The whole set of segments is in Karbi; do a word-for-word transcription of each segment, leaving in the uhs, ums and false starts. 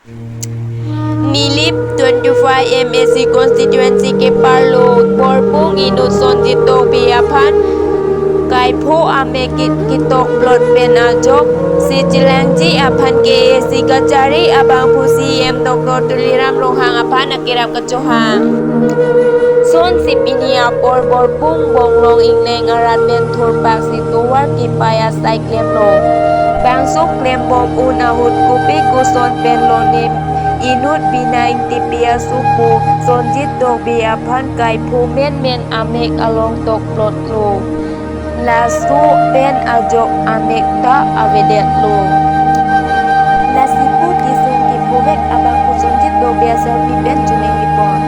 Nilip twenty-five M A C constituency keparlo Borbung inut Sonjit Tokbi aphan kaipho amek kit- kitokplot pen ajok si chelangji aphan K A A C kachari abangphu C E M Doctor Tuliram Ronghang aphan akirap kachohang. Sonsi pini apor Borbung Bonglong Ingneng arat pen thurpak si tovar kepai asai klemlo. Bangso klembom un ahut kopi koson pen lonem inut Bina Ingtipi asopo Sonjit Tokbi aphan kaipho menmen amek along tokplotlo. Laso pen ajok amek ta avedetlo. Lasi pu kesung kephovek abangphu Sonjit Tokbi asarpi pen choningri pon.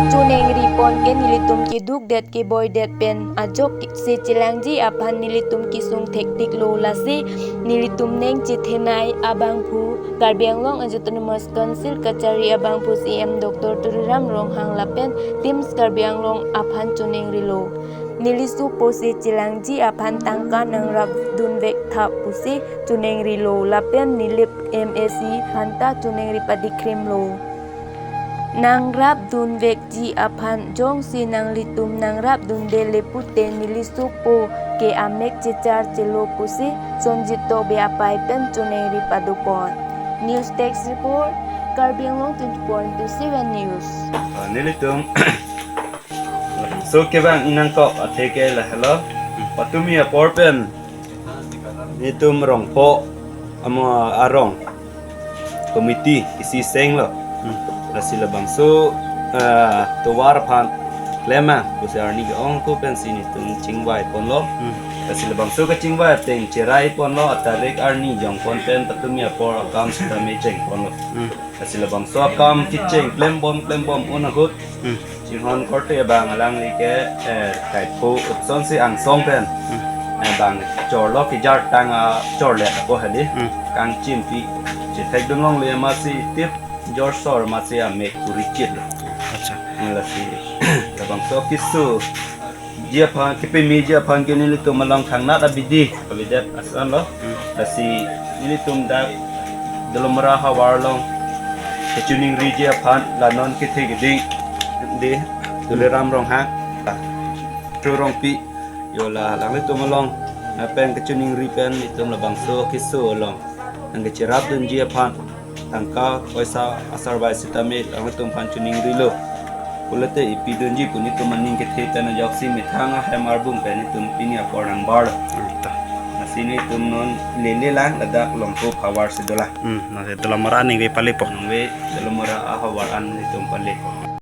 Choningri pon ke nelitum keduk det keboi det pen ajok si chelangji aphan nelitum kesung thektiklo, lasi nelitum neng chethenei abangphu Karbi Anglong Autonomous Council kachari abangphu C E M Doctor Tuliram Ronghang lapen Teams Karbi Anglong aphan choningrilo. Nelisopo si chelangji aphan tangka nangrapdunvek tha pusi choningrilo lapen Nilip M A C aphanta choningri padikrimlo. Nangrapdunvekji aphan jongsi nanglitum nangrapdunde le pute nelisopo ke amek chechar chelo pusi Sonjit Tokbi apei pen choningri padopon. News Desk Report, Karbi Anglong twenty-four into seven News. Ah, nelitum so kevang inangkok atheke lahelo. Patumi apor pen nelitum rongpho amo arong committee isi senglo. Hmm. Lasi labangso, ah, tovar aphan klem ma pusi arni ke-ong ko pensi nelitum chingvai ponlo. Hmm. Lasi labangso kachingvai ateng cherai ponlo, atarik arni jong pon pen patumi apor akam sitame cheng ponlo. Hmm. Lasi labangso akam kecheng klembom klembom un ahut. Hmm. Chinghon korte abang alangli ke, eh, kaipho upson si angsong pen. Hmm. Eh, bang chorlo kejar tang achorle apo hadi. Hmm. Kangchimpi chethekdun longle masi tip jorsor masi amek kurichit. Acha. Hmm, lasi labangso keso ji aphan, kepemeji aphan ke nelitum along thangnat abidi, abidet asan lo. Hmm. Lasi nelitum dak Dolamara havar along kechoningriji aphan la non kethe keding de Tuliram Ronghang, Tru Rongpi, yo la alanglitum along, eh, pen kechoningri pen nelitum labangso keso along nangkecherapdunji aphan tangka poisa asarvai sitame alanglitum aphan choningrilo. Pulote ipidunji pu nelitum aning kethe pen ajoksi methang ahem arbung pen nelitum pini apor nangbarlo. Hmm, ta. Lasi nelitum non lele lang ladak Longpo havar si dolang. Hmm, lasi Dolamara ningve palepo. Ningve Dolamara ahavar an nelitum palepo.